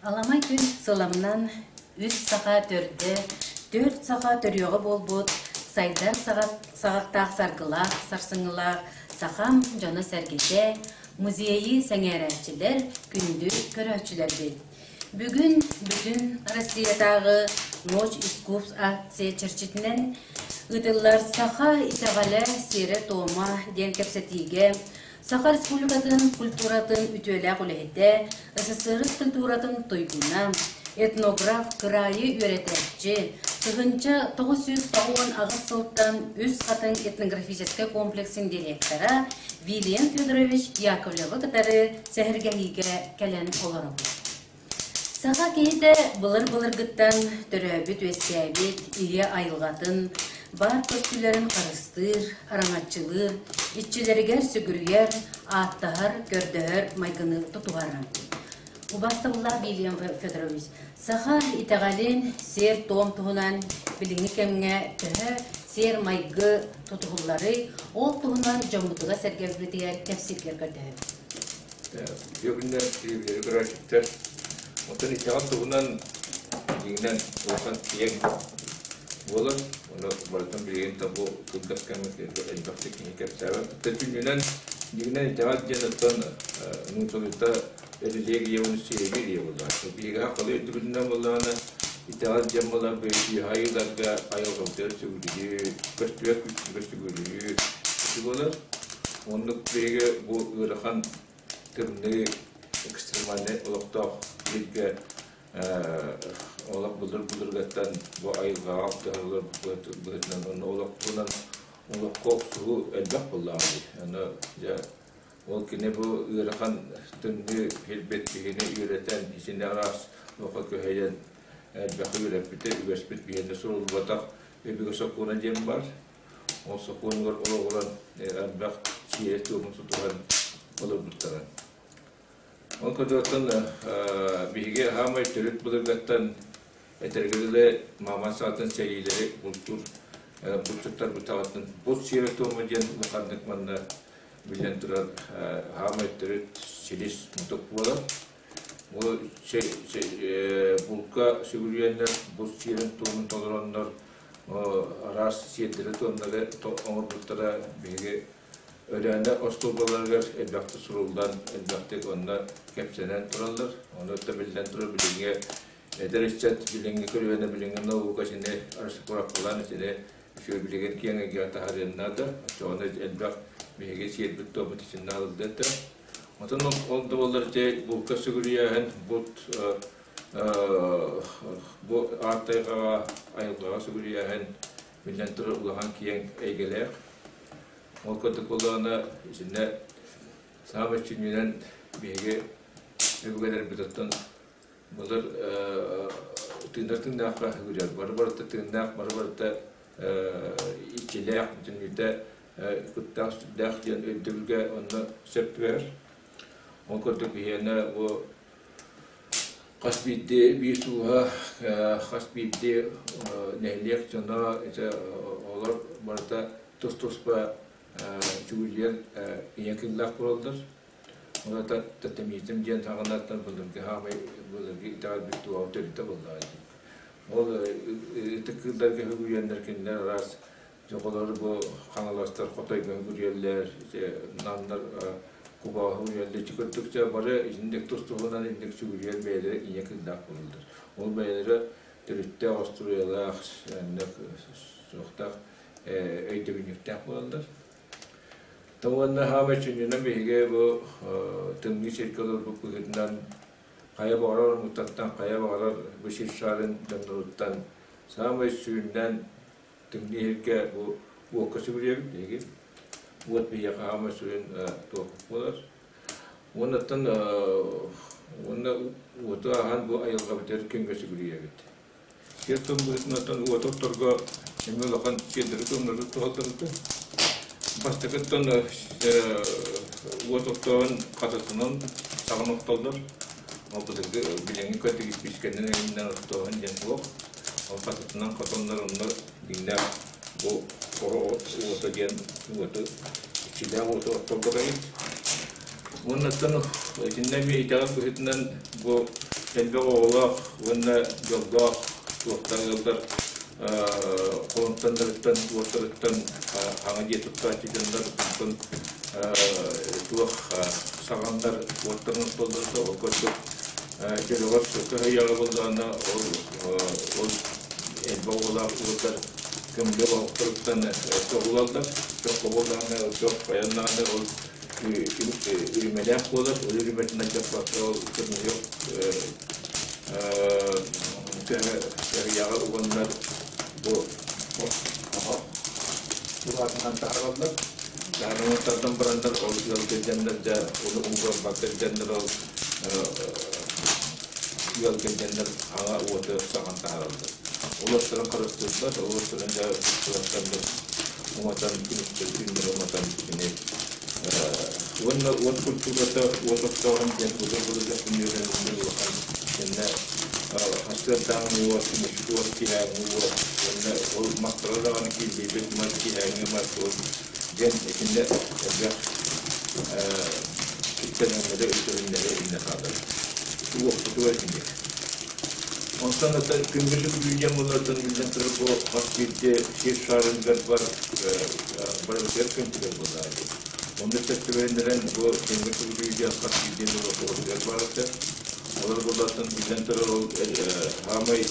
Аламай күн сыламынан үс саха төрдө, түөрт саха төрүөҕэ буолбут сайдар саҕахтаах саргылаах сарсыҥҥылаах сахам дьоно-сэргэтэ, музейы сэҥээрээччилэр, күндү көрөөччүлэрбит. Бүгүн бүтүн Россиятааҕы Ночь искусств акция чэрчитинэн ыытыллар «Саха итэҕэлэ, сиэрэ-туома» диэн кэпсэтиигэ Саха Республикатын культуратын үтүөлээх үлэһитэ, СССР культуратын туйгуна, этнограф, кыраайы үөрэтээччи, 1998 сылтан Үс Хатыҥ этнографическай комплексын директора Вильям Федорович Яковлевы кытары сэһэргэһиигэ кэлэн олоробут. Саха киһитэ былыр-былыргыттан төрөөбүт-үөскээбит ийэ айылҕатын, баар көстүүлэрин харыстыыр, араҥаччылыыр, иччилэригэр сүгүрүйэр, ааттаһар, көрдөһөр майгыны тутуһара. Убаастабыллаах Вильям Федорович, саха итэҕэлин, сиэр-туом туһунан билиҥҥи кэмҥэ төһө сиэр-майгы тутуһулларый, ол туһунан дьоммутугар-сэргэбитигэр кэпсииргэр көрдөһөбүт. Үтүө күннэр, телевизоры көрөөччүктэр. Оттон итэҕэл туһунан дьиҥинэн улахан киэҥ буолар. Ону барытын билигин да бу кылгас кэмҥэ элбэхтик киһи кэпсээбэт. Төтүнньүнэн дьиҥинэн итэҕэл диэн оттон нууччалыыта религия уонна суеверие буоллаҕа. Биһиги сахалыы өйдөбүлүнэн буоллаҕына итэҕэл диэн буолар айыыларга айылҕабытыгар сүгүрүйүү, көстүбэт күүстэргэ сүгүрүйүү ити буолар. Оннук биһиги бу ыарахан тымныы экстремальнай олохтоох сиргэ олох былыр-былыргаттан бу айылҕаҕа алтыһаллар быһыытынан онно олохпунан олоххо охсуһуу элбэх буоллаҕа дии. Ону дьэ ол кини бу ыарахан тымныы сирбит киһини үөрэтэн итини араас олоххо күһэйэн элбэхи үөрэппитэ үгэспит биһиэнэ суруллубатах өбүгэ сокуона диэн баар. Ол сокуонугар олоҕуран элбэх сиэри-туому тутуһан олорбуттара. Ол курдуктан биһиги хаамай төрүт былыргаттан этэргэ дылы мааман саатын сэриилэри бултуур булчуттар бутаҕыттан булт сиэрэ-туома диэн улаханнык манна биллэн турар хаамай төрүт силис мутук буолар. Ол булка сүгүрүйэннэр булт сиэрин-туомун толороннор араас сиэрдэри-туомнары оҥорбуттара биһиги Өлөөнө остуолбаларыгар элбэхтик суруллан, элбэхтик онно кэпсэнэн тураллар. Ону да биллэн турар билиҥҥи эдэр ыччат билиҥҥи көлүөнэ билиҥҥи наука итини расшифровкалаан итини үчүгэй билигин киэҥ эйгэҕэ таһаарыан наада. Оччоҕуна элбэх биһиги сиэрбит-туоммут итиннэ аҕаллыа этэ. Оттон ол да буоллар ити булка сүгүрүйээһин булт бу аар тайҕаҕа айылҕаҕа сүгүрүйээһин биллэн турар улахан киэҥ эйгэлээх. Ол курдук буоллаҕына итиннэ саамай сүнньүнэн биһиги өбүгэлэрбит оттон былыр тыынар тыыннаахха сүгүрүйэр бары барыта тыыннаах бары барыта иччилээх бүтүннүүтэ куттаах сүрдээх диэн өйдөбүлгэ онно сөп түбэһэр. Ол курдук биһиэнэ бу хас биирдии биир сууһа, хас биирдии нэһилиэк дьоно ити олор барыта тус-туспа сүгүрүйэр ийэ кыыллаах буолаллар. Ол аата тотемизм диэн саҕанаттан былыргы хаамай былыргы итэҕэлбит туоҕа төрүтэ буоллаҕа дии. Ол ытык кыылларга сүгүрүйэннэр кинилэр араас Дьоколору бу хаҥаластар хотойго үгүрүйэллэр, намнар кубааһы үгүрүйэллэр. Ити курдук дьэ бары итинник тус-туһунан инник сүгүрүйэр бэйэлэрэ ийэ кыыллаах буолаллар. Ол бэйэлэрэ төрүттээх остуруйалаах, суохтаах өйдөбүнньүктээх буолаллар. То уонна хаамай сүнньүнэн биһиги бу тымныы сиргэ олорбут быһыытынан хайа баҕарар омуктартан, хайа баҕарар бу сир шарын дьонноруттан саамай сүрүннээн Тымныы иһиргэ бу уокка сүгүрүйэбит биһиги. Уот биһиэхэ хаамар сүрүн туох буолар. Уоннаттан уонна уоту ааһан бу айылҕабытыгар күҥҥэ сүгүрүйэбит. Сир тымныытынан уоту отторго эмиэ улахан сиэрдэри-туомнары туһалларбыт. Бастакыттан уот оттоон хататынан саҕан оттоллор. Ол былыргы билиҥҥи көрдүк испиискэнэн эҥиннэн оттооһун диэн суох. Ол хатытынан хотоннор онно дьиҥнээх бу хоро уота диэн уоту иччилээх уоту оттоллор эбит. Уоннаттан итиннэ эмиэ итэҕэл быһыытынан бу Элбэх оҕолоох уонна дьоллоох туохтан ыаллар холумтаннарыттан, уоттарыттан хаҥа дьиэ туттааччы дьоннор онтон туох саҕаннар уоттарын оттоллор ол курдук дьөлөҕөр көһүйэҕэ буоллаҕына ол ол элбэх оҕолоох ыаллар көмүлүөк оһохторуттан чоҕулаллар чох буоллаҕына чох хайаннаҕына ол үрүмэлээх буолар ол үрүмэтин алдьаппакка ол көмүлүөк көһүйэҕэ уганнар бу оһох тураатынан таһаараллар таһааран тардан бараннар ол ыалга дьэннэр дьэ ону угарбакка дьэннэр ол ыалга дьэннэр аҥа уоту саҕан таһаараллар ол уоттарын харыстыыллар ол уоттарын дьэ туттараттаннар уматан күнүстэри күннэри уматан итини уонна уот культурата уот оттооһун диэн былыр-былыргы күнүөрэн улахан кэннэ сарсыардааҥы уот, күнүскү уот, киэһээҥҥи уот уонна ол мастара даҕаны кииллийбит мас, киэһээҥҥи мас ол диэн итиннэ элбэх кистэлэҥнэри, үтүрүннэри иннэ хаалар. Уоппутугар итинник. Онтон ата күҥҥэ сүгүрүйэн булартан биллэн турар бу хас биирдии сир шарыгар бар барыбытыгар күн түгэр буоллаҕа дии. Онно сөп түбэһиннэрэн бу күҥҥэ сүгүрүйэн хас биирдии норуотугар барыта. Олор буллартан биллэн турар ол хаамай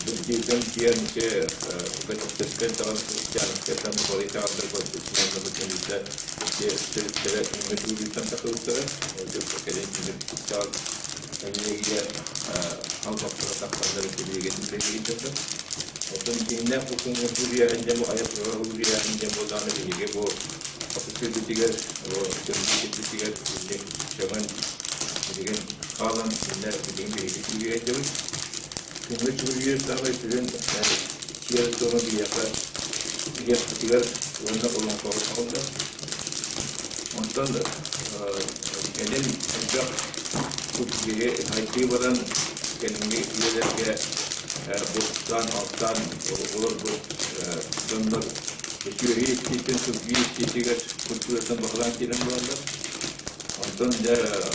билдиирдэн киэн ити готическай даҕаны христианскай балыйтаҕандар барбытынан кэнниттэн төрүттэрэ күҥҥэ сүгүрүйүүттэн тахсыбыттара. Ол кэлин Эмиэ албастара тахсаллар билигин билигин Оттон дьиҥнээх бу күҥҥэ суруйаһын диэн бу айар суруйаһын диэн буоллаҕына биһиги бу хоту сирбитигэр бу сирбитигэр инник сөҥөн билигин хаалан иннэ билигин биһиги сүгүйэйдэбит. Күҥҥэ сүгүрүйэр саамай сүрүн сиэр-туома биһиэхэ биһиэхпитигэр уонна олоҥхоҕо саҕаллар. Онтон кэлин элбэх киһи хайдыы баран кэлиҥҥи үйэлэргэ бултаан, алтаан олорбут дьоннор сүөһү иттиитин, сылгы иттиитигэр культураттан баһылаан киирэн бараллар. Онтон дьэ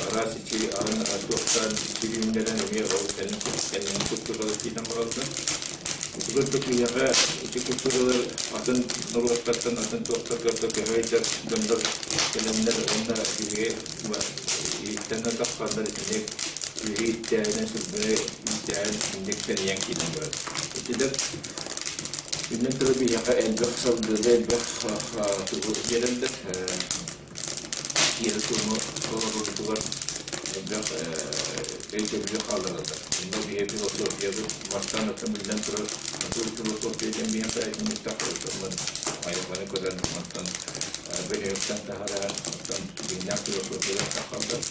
араас ичи арын туохтаан иччи эмиэ ол кэлин кэлин культуралар киирэн бараллар. Ити курдук киһиэхэ ити культуралар атын норуоттартан атын туохтарга да көһөйдөр дьоннор кэлэннэр уонна биһиги ииттэннэр тахсаннар итинник киһи ииттээһинэн сылгыны ииттээһин инник тэнийэн киирэн барар. Итилэр иннин турар биһиэхэ элбэх сылгыны элбэх тугу биэрэллэр сиэри-туому толоруутугар элбэх өйдөбүлү хааллараллар. Онно биһиги философиябыт мантан атын биллэн турар атын философия диэн биһиэхэ итинник тахсыбыт айылҕаны көрөн мантан бөлүһүөктэн таһааран оттон дьиҥнээх философиялар таххаллар.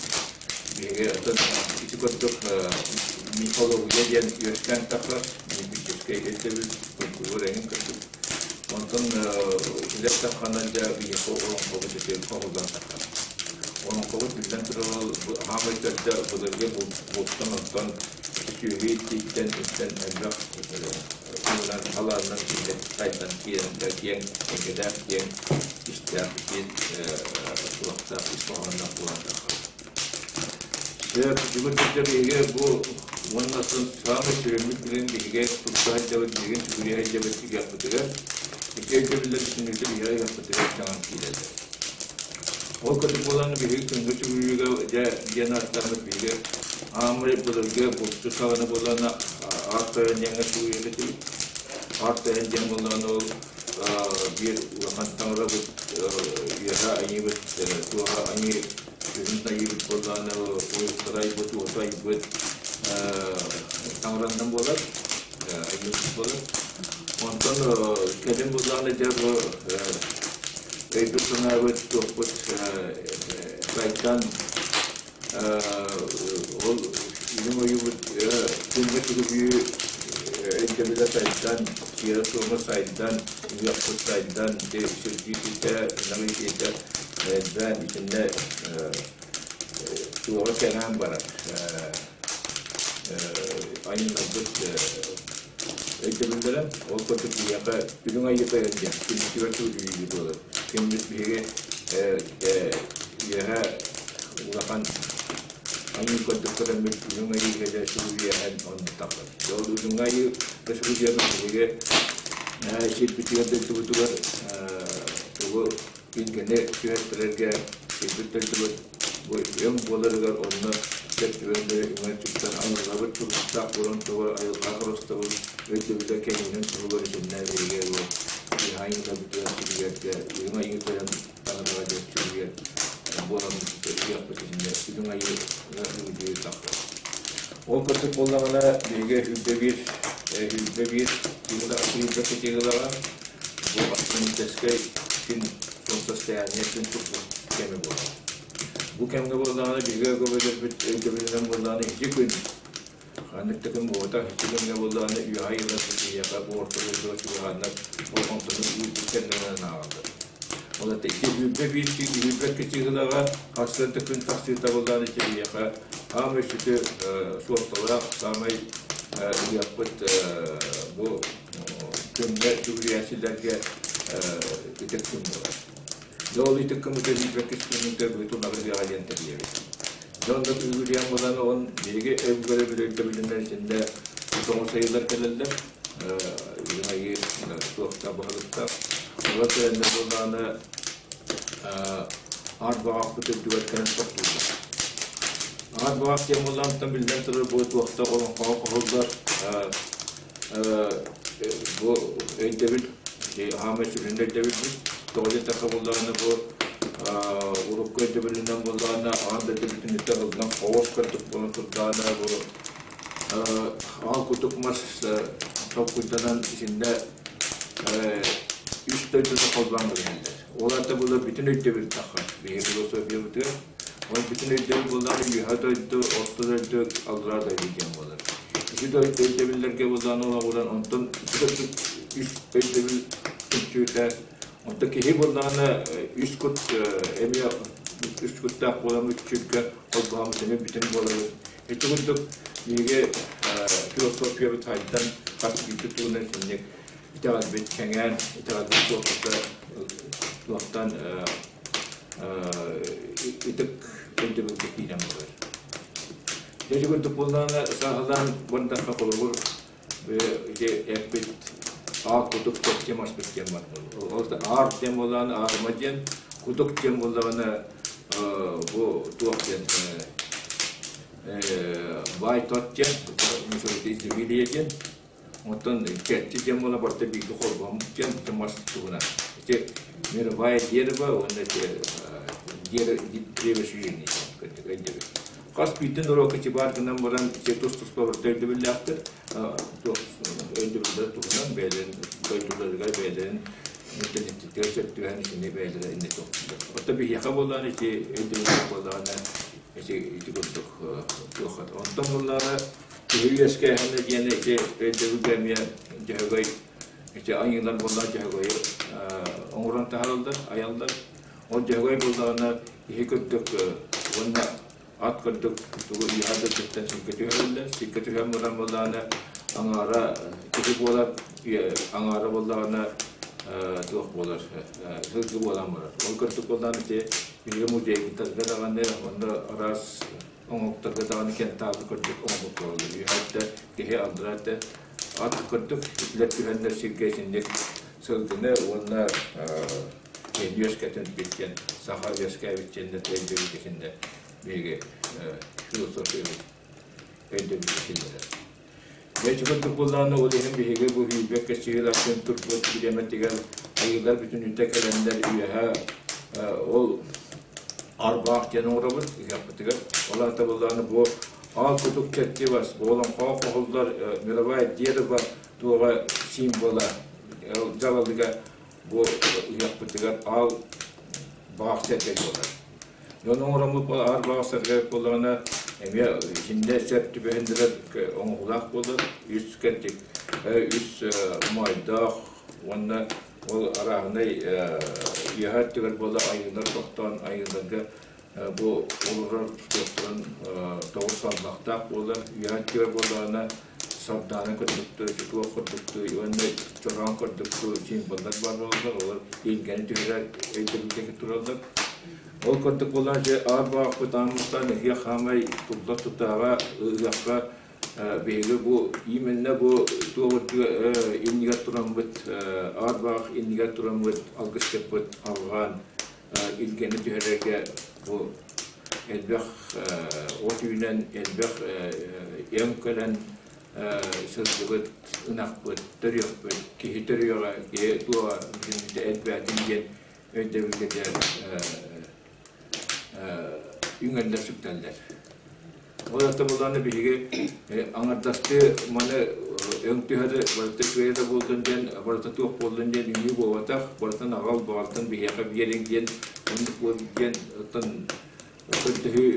Биһиги атын ити курдук мифология диэн үөскээн тахсар мифическэй өйдөбүл культура эҥин курдук. Онтон үлэ тахханан дьэ биһиэхэ олоҥхобут ити хоһуллан таххар. Олоҥхобут биллэн турар хаамай төрдө былыргы бултан онтон сүөһү иттииттэн иттэн элбэх туһунан халаанынан киирэн сайдан киирэн киэҥ эйгэлээх киэҥ истээх киэн туохтаах ис хоһоонноох буолан таххар. Бүгүн сылдьар биһиги бу уонна саамай сүрүммүт билин биһиги тутта сылдьабыт, билигин сүгүрүйэ сылдьабыт ыһыахпытыгар ити өйдөбүллэр бүтүннүүтэ биһиги ыһыахпытыгар таҥан киирэллэр. Ол курдук буолан биһиги күҥҥэ сүгүрүйүүгэ дьэ диэн ааттааммыт биһиги аамай былыргы булчут саҕана буолан аар тойон диэҥҥэ сүгүрүйэр этибит. Аар тойон диэн буоллаҕына ол биир улахан таҥарабыт үөһэ айыыбыт туоһа айыы Күһүн айыыбыт буоллаҕына ойуктара айбыт, уоту айбыт таҥараннан буолар, айыыбыт буолар. Онтон кэлин буоллаҕына дьэ бу өйбүт-санаабыт туохпут сайдан ол илим ойуубут күҥҥэ сүгүрүйүү өйдөбүлэ сайдан, сиэрэ-туома сайдан, ыһыахпыт сайдан, сирдии ынах иитиитэ элбээн итиннэ туоҕа кэҥээн барар айаннарбыт өйдөбүллэрэ ол курдук биһиэхэ үрүҥ айыы тойон диэн күммүтүгэр сүгүрүйүү буолар күммүт биһиги үөһэ улахан Айыы көрдүк көрөммүт үрүҥ айыыга дьэ сүгүрүйэһэн онно тахсар. Ол үрүҥ айыыга сүгүрүйэбит биһиги сирбитигэр дойдубутугар тугу илгэни түһэртэрэргэ сирбит дойдубут бу өҥ буоларыгар онно сөп түбэһиннэри үҥэр сүктэн айылҕабыт туруктаах буолан тугу айылҕа харыстабыл өйдөбүлэ кэҥиирин туһугар итиннэ биһиги бу айыыларбытыгар сүгүрүйэргэ үрүҥ айыы тойон таҥараҕа диэн сүгүрүйэр буолан үһүөхпүт итиннэ үрүҥ айыы үҥкүү тахсар. Ол курдук буоллаҕына биһиги 101 сүүрбэ кытыылаҕа бу астрономическай күн солнцестояние күн турбут кэмэ буолар. Бу кэмҥэ буоллаҕына биһиги өбүгэлэрбит өйдөбүлүнэн буоллаҕына ити күн ханнык да күн буолбатах ити күҥҥэ буоллаҕына үөһэ айыылар киһиэхэ бу орто дойдуга чугаһааннар болҕомтону уурбут кэмнэринэн ааҕаллар. Ол это ити 21 22 чыыһылаҕа сарсыарда күн тахсыыта буоллаҕына ити биһиэхэ Саамай сүдү суолталаах, саамай ыһыахпыт бу күҥҥэ сүгүрүйээччилэргэ ытык күн буолар. Дьэ ол ытык күммүтэ сүүрбэккис күммүтэ быһытын ыһыаҕа диэн тэрийэбит. Дьэ онно сүгүрүйэн буолан он биһиги өбүгэлэрбит өйдөбүлүнэн итиннэ тоҕус айыылар кэлэллэр. Үрүҥ айыы туохта баһылыктаах. Олор кэлэннэр буоллаҕына Аар баҕахпыт үрдүгэр кэлэн тохтууллар. Аар баҕах диэн буоллаҕыттан биллэн турар бу туохта олоҥхоҕо хоһуллар бу өйдөбүл хаамай сүрүн өйдөбүлбүт. Тоҕо диэтэххэ буоллаҕына бу урукку өйдөбүлүнэн буоллаҕына аан дойду бүтүннүүтэ ылынан оҕус курдук буолан турдаҕына бу аал кутук мас толкуйданан итиннэ үс дойдуну холбоон кэбиһэллэр. Ол аата буолар бүтүн өйдөбүл таххар биһиги философиябытыгар. Ол бүтүн өйдөбүл буоллаҕына үөһэ дойду, орто дойду, аллараа дойду диэн буолар. Ити дойду өйдөбүллэргэ буоллаҕына олоҕуран онтон ити үс өйдөбүл түмсүүтэ онтон киһи буоллаҕына үс кут эмиэ үс куттаах буолан үчүггэ холбоһоммут эмиэ бүтүн буолабыт. Ити курдук биһиги философиябыт хайдан хас биирдии туһунан итинник итэҕэлбит кэҥээн, итэҕэлбит суолтата туохтан ытык өйдөбүлгэ киирэн барар. Дьэ ити курдук буоллаҕына сааһылаан бардахха холобур ити эппит аар кутук диэн аспыт диэн бар. Ол аар диэн буоллаҕына аарыма диэн, кутук диэн буоллаҕына бу туох диэн баай тот диэн, изобилие диэн, оттон кэрчи диэн буола барыта бииргэ холбоммут диэн мас туһунан. Ити мировая дерево уонна ити дерево жизни диэн Хас биирдии норуокка чыбаар гынан баран тус-туспа барыта өйдөбүллээхтэр. Өйдөбүллэрэ туһунан бэйэлэрин дойдуларыгар бэйэлэрин менталитеттэригэр сөп түбэһэн итини бэйэлэрэ инники тохтууллар. Оттон биһиэхэ буоллаҕына ити өйдөбүллэр буоллаҕына ити ити курдук туох Онтон буоллаҕына киһи үөскээһинэ диэн ити өйдөбүлгэ эмиэ дьөһөгөй ити айыылар буоллаҕа дьөһөгөйү оҥорон таһаараллар, айаллар. Ол дьөһөгөй буоллаҕына киһи курдук уонна ат курдук тугу үөһэ дойдуттан сиргэ түһэрэллэр. Сиргэ түһэн баран буоллаҕына аҥаара киһи буолар, аҥаара буоллаҕына туох буолар, сылгы буолан барар. Ол курдук буоллаҕына ити биһиги музейбытыгар даҕаны онно араас оҥоһуктарга даҕаны кентавр курдук оҥоһук буолаллар. Үөһэ киһи, аллара ат курдук итилэр түһэннэр сиргэ итинник сылгыны уонна киһини үөскэтэн диэн саха үөскээбит диэннэр өйдөбүл итиннэ биһиги философиябыт өйдөбүл киллэрэр. Дьэ ити курдук буоллаҕына ол иһин биһиги бу сүүрбэккэ сыһыылартан турбут бириэмэтигэр айыылар бүтүннүүтэ кэлэннэр үөһэ ол арбаах диэн оҥоробут ыһыахпытыгар. Ол аата буоллаҕына бу аал кутук чертивас, бу олоҥхоҕо хоһуллар мировая дерево туоҕа символа дьалалыга бу ыһыахпытыгар аал баҕах сэргэ буолар. Дьон оҥороммут аар баҕах сэргэ буоллаҕына эмиэ итиннэ сөп түбэһиннэрэр оҥоһуулаах буолар. Үс кэрдик, үс моойдоох уонна ол арааһынай үөһэ өттүгэр буолла айыылар тохтоон айыыларга бу олорор туохтарын тоҕус саллахтаах буолар. Үөһэ өттүгэр буоллаҕына сардаана курдуктуу, чутуох курдуктуу уонна чороон курдуктуу символлар баар буолаллар. Олор илгэни түһэрэр өйдөбүлгэ тураллар. Ол курдук буолан дьэ аар баҕахпыт ааммыттан ыһыах хаамай тулла тутааҕа ыһыахха биһиги бу именно бу туох иннигэр тураммыт аар баҕах иннигэр тураммыт алгысчыппыт алҕаан илгэни түһэрэргэ бу элбэх от үүнэн элбэх өҥ кэлэн сылдьыбыт ынахпыт төрүөхпүт киһи төрүөҕэ киһи туоҕа бүтүннүүтэ элбээтин диэн өйдөбүлгэ үҥэллэр сүктэллэр. Ол ата буллааны биһиги аҥардастыы маны өҥ түһэрэ барыта үчүгэй да буоллун диэн барыта туох буоллун диэн үҥүү буолбатах барытын аҕал баҕартан биһиэхэ биэриҥ диэн оннук буол диэн оттон көрдөһүү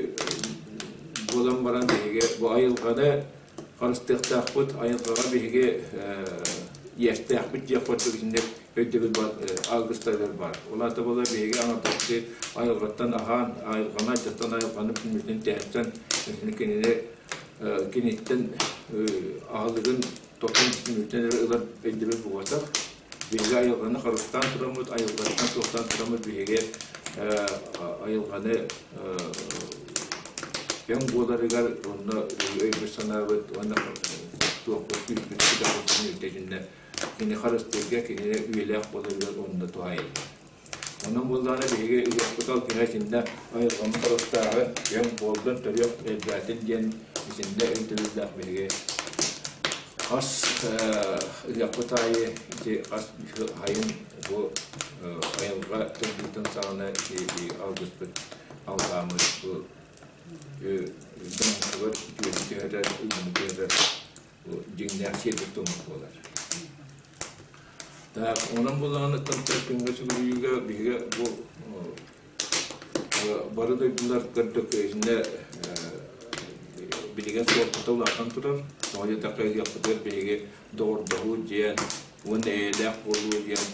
буолан баран биһиги бу айылҕаны харыстыахтаахпыт айылҕаҕа биһиги иэстээхпит диэх курдук итинник өйдөбүл алгыстарыгар баар. Ол аата буолар биһиги аҥардастыы айылҕаттан аһаан, айылҕаны алдьатан, айылҕаны күннүтүн тэһэрсэн, кинини киниттэн аһылыгын тотун күнүттэн эрэ ылар өйдөбүл буолбатах. Биһиги айылҕаны харыстаан тураммыт, айылҕаттан суохтаан тураммыт биһиги айылҕаны өҥ буоларыгар онно өйбүт-санаабыт уонна туохпут күүспүт күдэхпит үрдэтиннэ кини харыстыырга кинини үйэлээх буоларыгар онно туһаайыллар. Онон буоллаҕына биһиги ыһыахпыт алгыһа итиннэ айылҕаны харыстааһын, өҥ буоллун, төрүөх элбээтин диэн итиннэ өйдөбүллээх биһиги хас ыһыахпыт аайы ити хас сайын бу айылҕа тыргыытын саҕана ити алгыспыт алҕааммыт бу дьоҥҥутугар үтүөнү түһэрэр, ыйыны түһэрэр бу дьиҥнээх сиэрбит туоммут буолар. Так, онон буллаҕыныттан күҥҥэ сүгүрүйүүгэ биһиги бу бары дойдулар көрдөх итиннэ билигин суолтата улахан турар. Тоҕо диэтэххэ ыһыахпытыгар биһиги доҕордоһуу диэн уонна эйэлээх буолуу диэн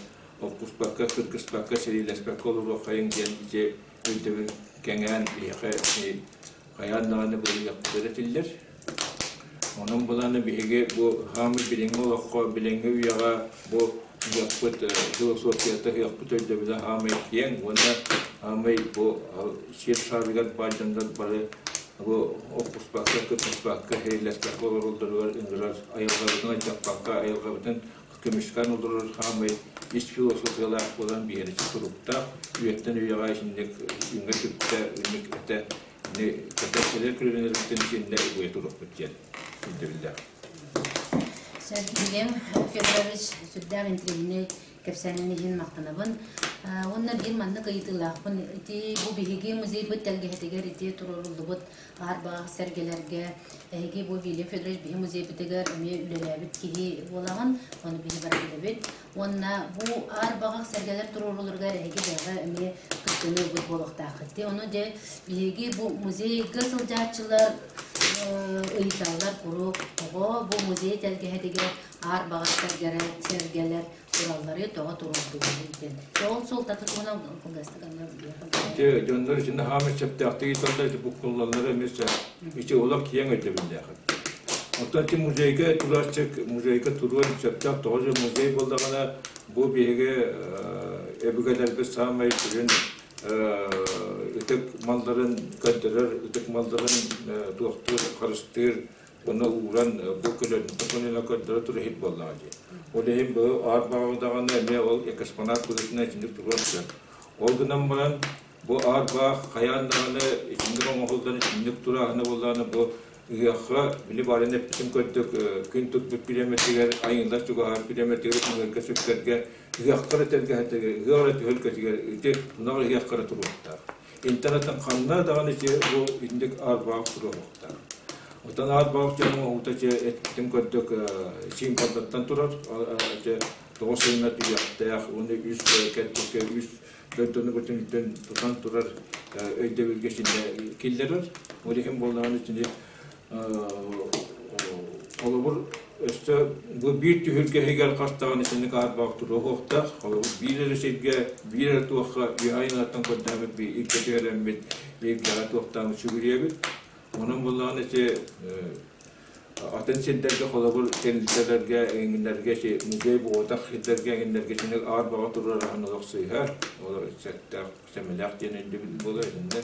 оккуспакка, кыргыспакка, сэриилэспэккэ олоруоххайыҥ диэн ити өйдөбүл кэҥээн биһиэхэ хайаан даҕаны бу ыһыахпытыгар этиллэр. Онон былааны биһиги бу хаамый билиҥҥи олоххо, билиҥҥи үйэҕэ бу ыһыахпыт философията, ыһыахпыт өйдөбүлэ хаамай киэҥ уонна хаамай бу сир шарыгар баар дьоннор бары бу оппуспакка, кыттыспакка, сэриилэспэккэ олороллоругар ыҥырар, айылҕабытын алдьаппакка, айылҕабытын көмүскээн олорор хаамай ис философиялаах буолан биһиэниччи туруктаах, үйэттэн үйэҕэ итинник үҥэ сүктэ, үнүк этэ Ини кэпсэлэр көлүөнэлэриттэн итиннэ угуйа туруохпут диэн өйдөбүллээх. Сергей Федорович сүрдээх интэриэһинэй кэпсээнин иһин махтанабын. Уонна биир маннык ыйытыылаахпын. Ити бу биһиги музейбыт тэлгэһэтигэр ити туруоруллубут аар сэргэлэргэ эһиги бу Вильям Федорович биһи музейбытыгар эмиэ үлэлээбит киһи буолаҕын, ону биһи бары билэбит. Уонна бу аар баҕах сэргэлэр туруоруларыгар эһиги бэйэҕэ эмиэ кыттыыны ылбыт буолуохтааххыт. Ону дьэ биһиги бу музейга сылдьааччылар ыйыталлар куруук тоҕо бу музей тэлгэһэтигэр аар баҕах сэргэлэр тураллары тоҕо туруордулар диэн. Ол суолтатын туһунан кылгастык анна Ити дьоннор итиннэ хаамар сөптөөхтүк ыйыталлар, ити буккуллаллара эмиэ сөп. Ити олох киэҥ өйдөбүллээх. Оттон ити музейга турарчык, музейга туруон сөптөөх тоҕо дьэ музей буоллаҕына, бу биһиги өбүгэлэрбит саамай сүрүн ытык малларын көрдөрөр, ытык малларын туохтуур, харыстыыр, уонна ууран бу көлөнү көрдөрө турар иһит буоллаҕа дии. Ол иһин бу аар баҕа даҕаны эмиэ ол экспонат быһыытынан итинник туруон сөп. Ол гынан баран бу аар баах хайаан даҕаны итинник оҥоһуллан итинник турааһына буоллаҕына бу ыһыахха били баарын эппитин көрдүк күн турбут бириэмэтигэр айыылар чугаһаабыт бириэмэтигэр ыҥырга сүктэргэ ыһыахха эрэ тэлгэһэтигэр ыһыах эрэ түһүлгэтигэр ити мунах ыһыахха эрэ туруохтаах. Интернеттэн ханна даҕаны ити бу инник аар-баах туруохтаах. Оттон аар-баах дьон оҥоһуута ити эппитин көрдүк символлартан турар ити тоҕус ыйына түһүөхтээх уонна үс кэрдиккэ үс дойдуну бүтүнүттэн тутан турар өйдөбүлгэ синэ киллэрэр. Ол иһин буоллаҕына итини холобур өссө бу биир түһүлгэһигэр хас даҕаны итинник аарбаах туруохтаах. Холобур биир эрэ сиргэ, биир эрэ туохха үөһэ айанаттан көрдөөбүт биир илгэ түһэрэммит, илгэҕэ туохтаан сүгүрүйэбит. Онон буоллаҕына ити Атын сирдэргэ холобур тэрилтэлэргэ, эҥиннэргэ музей буолбатах сирдэргэ эҥиннэргэ сини аар-баҕа туруораһын олох сыыһа, ол сэттээх, сэмэлээх диэн өйдөбүл буолар итиннэ.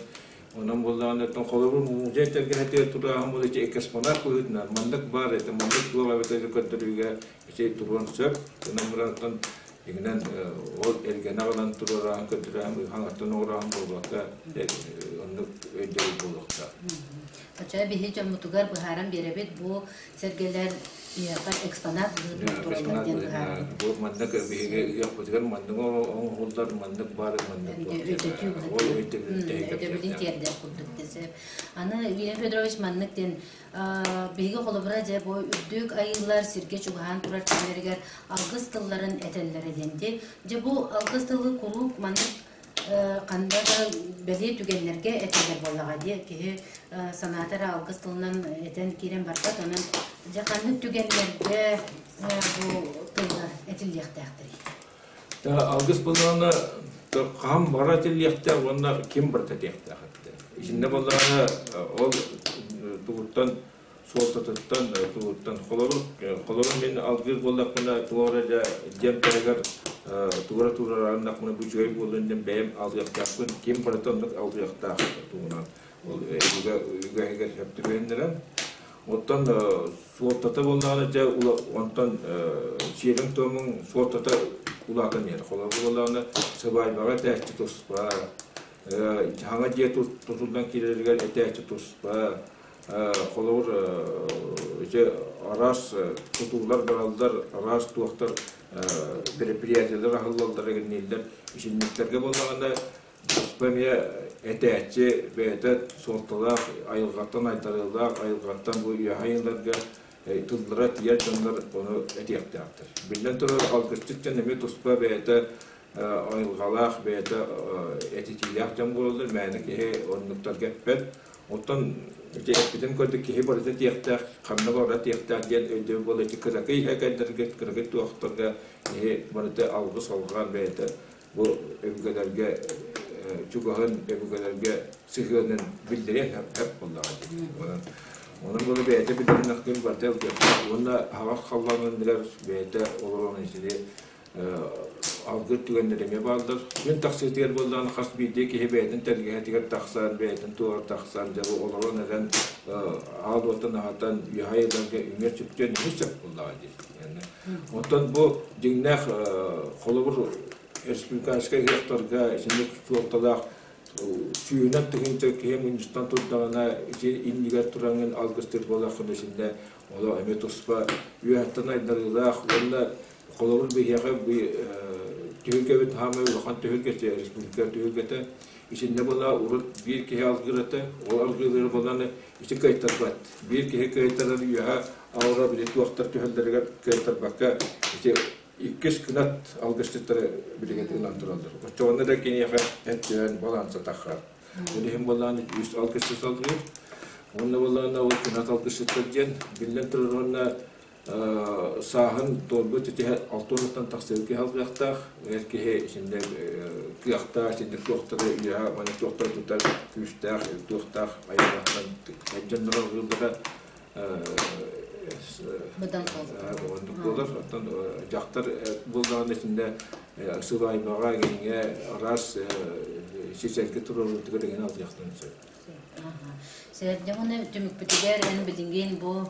Онон буоллаҕына, оттон холобур музей тэлгэһэтигэр турааһын буолар ити экспонат быһыытынан маннык баар этэ, маннык туох эбэтэр көрдөрүүгэ ити туруон сөп. Онон баран оттон игинэн ол эргэни аҕалан туруораһын көрдөрөөһүн хаҥаттан оҥорооһун буолбакка оннук өйдөбүл буолуохтаах. Оччо биһи дьоммутугар быһааран биэрэбит бу сэргэлэр биһиэхэ экспонат быһыытынан тураллар диэн быһаарабыт. Бу маннык биһиги ыһыахпытыгар маннык оҥоһуллар, маннык баар, маннык ол өйдөбүлүн тиэрдэр курдук десеп. Аны Вильям Федорович маннык диэн биһиги холобура дьэ бу үрдүк айыылар сиргэ чугаһаан турар кэмнэригэр алгыс тылларын этэллэрэ диэн дьэ бу алгыс тылы куруук маннык ханна да бэлиэ түгэннэргэ этэллэр буоллаҕа дии киһи санаата эрэ алгыс тылынан этэн киирэн барбат онон дьэ ханнык түгэннэргэ бу тыллар этиллиэхтээхтэрий? Алгыс буоллаҕына хаһан бара этиллиэхтээх уонна ким барыта этиэхтээх этэ. Итиннэ буоллаҕына ол тугуттан суолтатыттан тугуттан холобур холобур мин алгыыр буоллахпына туох эрэ дьэ дьиэм таһыгар тугу эрэ туруорааннахпына бу үчүгэй буоллун диэн бэйэм алгыахтаахпын ким барыта оннук алгыахтаах тугунан ол үгэһигэр сөп түбэһиннэрэн оттон суолтата буоллаҕына дьэ онтон сиэриҥ-туомуҥ суолтата улаатан иһэр холобур буоллаҕына сыбаайбаҕа этээччи туспа хаҥа дьиэ тутуллан киирэригэр этээччи туспа Холобур, ити араас тутуулар бараллар, араас туохтар предприятиелар аһыллаллар игиннииллэр. Итинниктэргэ буоллаҕына, туспа эмиэ этээччи бэйэтэ суолталаах, айылҕаттан айдарыылаах, айылҕаттан бу үөһэ айыыларга тыллара тиийэр дьоннор ону этиэхтээхтэр. Биллэн турар, алгысчыт дьон эмиэ туспа бэйэтэ айылҕалаах, бэйэтэ этитиилээх дьон буолаллар, мээнэ киһи оннуктарга эппэт. Оттон ити эппитим курдук киһи барыта тиэхтээх, ханна барыта тиэхтээх диэн өйдөбүл буола ити кыракый иһэ кыракый туохтарга киһи барыта алгыс алҕаан бэйэтэ бу өбүгэлэргэ чугаһын, өбүгэлэргэ сыһыанын биллэриэн сөп буоллаҕа дии. Онон онон буола бэйэтэ биллэринэхтин барыта ылгыахтаах уонна аһаҕас халлаанныгар бэйэтэ олорон итини алгыр түгэннэр эмиэ бааллар. Күн тахсыытыгар буоллаҕына хас биирдии киһи бэйэтин тэлгэһэтигэр тахсан, бэйэтин туһугар тахсан, дьэ бу олорон эрэн аал уотун аһатан, үөһэ айыларга үҥэр сүктүөн эмиэ сөп буоллаҕа дии. Оттон бу дьиҥнээх холобур республиканскай ыһыахтарга итинник суолталаах сүүһүнэн тыһыынча киһи мунньустан турдаҕына ити иннигэр тураҥҥын алгыстыыр буоллаххына итиннэ олох эмиэ туспа үөһэттэн айдарыылаах уонна Холобур, биһиэхэ түһүлгэбит хаамай улахан түһүлгэтэ, республика түһүлгэтэ. Итиннэ була урут биир киһи алгыыр этэ, ол алгыылары булан ити кыайтарбат. Биир киһи кыайтарар үөһэ аура били туохтар түһэллэригэр кыайтарбакка ити иккис кынат алгысчыттары билигин ылан тураллар. Оччоҕуна да киниэхэ эт түһэн баланса таххар. Ол иһин буоллаан үс алгысчыт алгыыр. Уонна буоллаҕына ол кынат алгысчыттар диэн биллэн турар уонна Сааһын туолбут итиһэ алтыанаттан тахсыбыт киһи алгыахтаах, эр киһи итиннэ кыахтаах, итиннэ туохтары үөһэ маны туохтары тутар күүстээх, туохтаах айылҕаттан дьонноро алгыыллара Быдан суолталаах. Оннук буолар. Оттон дьахтар буоллаҕына итиннэ сыбаайбаҕа, эҥиҥҥэ араас сисэргэ туруорутугар эҥин алгыахтарын сөп. Сэрдьэҕинэ түмүкпүтүгэр эн билигин бу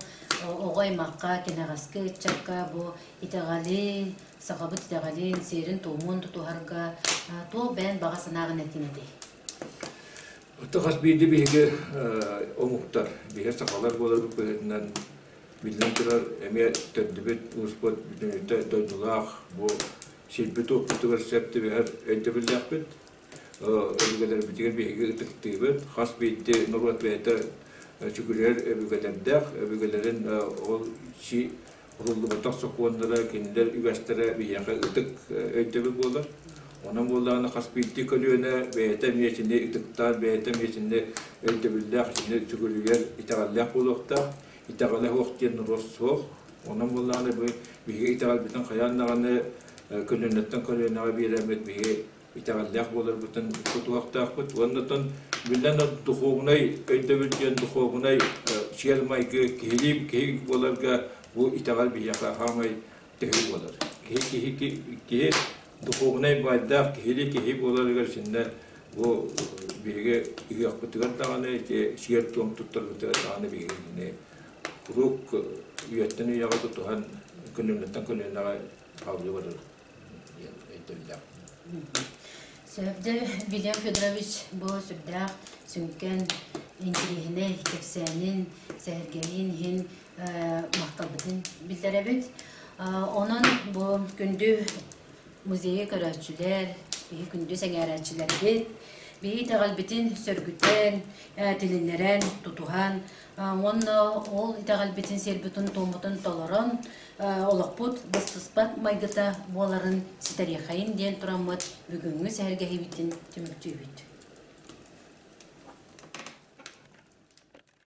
оҕо аймахха, кэнэҕэски ыччакка бу итэҕэли, сахабыт итэҕэлин, сиэрин-туомун тутуһарга туох бэйэн баҕа санааҕын этиҥ этэй? Оттон хас биирдии биһиги омуктар, биһиги сахалар буоларбыт быһыытынан биллэн турар эмиэ төрдүбүт, ууспут бүтүннүүтэ дойдулаах бу сирбит-уоппутугар сөп түбэһэр өйдөбүллээхпит. Өбүгэлэрбитигэр биһиги ытыктыыбыт. Хас биирдии норуот бэйэтэ сүгүрүйэр өбүгэлэрдээх. Өбүгэлэрин ол уруллубатах сокуоннара, кинилэр үгэстэрэ биһиэхэ ытык өйдөбүл буолар. Онон буоллаҕына хас биирдии көлүөнэ бэйэтэ эмиэ итини ытыктаан, бэйэтэ эмиэ итини өйдөбүллээх, итини сүгүрүйэр итэҕэллээх буолуохтаах. Итэҕэлэ суох диэн норуот суох. Онон буоллаҕына биһиги итэҕэлбитин хайаан даҕаны көлүөнэттэн көлүөнэҕэ биэрэммит биһиги. Итэҕэллээх буоларбытын тутуһуохтаахпыт. Уонна биллэн духуобунай өйдөбүл диэн духуобунай сиэр-майгы киһилии киһи буоларга бу итэҕэл биһиэхэ хаамай төһүү буолар. Киһи киһи киһи духуобунай баайдаах киһилии киһи буоларыгар синнэ бу биһиги ыһыахпытыгар даҕаны ити сиэр-туом туттарбытыгар даҕаны биһигини куруук үйэттэн үйэҕэ тутуһан көлүөнэттэн көлүөнэҕэ хаалыы барар диэн өйдөбүллээх. Сөп Вильям Федорович бу сүрдээх сүҥкэн интириэһинэй кэпсээнин, сэһэргэһиин иһин махталбытын биллэрэбит. Онон бу күндү музейы көрөөччүлэр, биһи күндү сэҥээрээччилэрбит, биһи итэҕэлбитин сөргүтэн, тилиннэрэн, тутуһан, уонна ол итэҕэлбитин сиэрбитин-туоммутун толорон, олохпут быстыспат майгыта буоларын ситэриэхэйин диэн тураммыт бүгүҥҥү сэһэргэһиибитин түмүктүүбүт.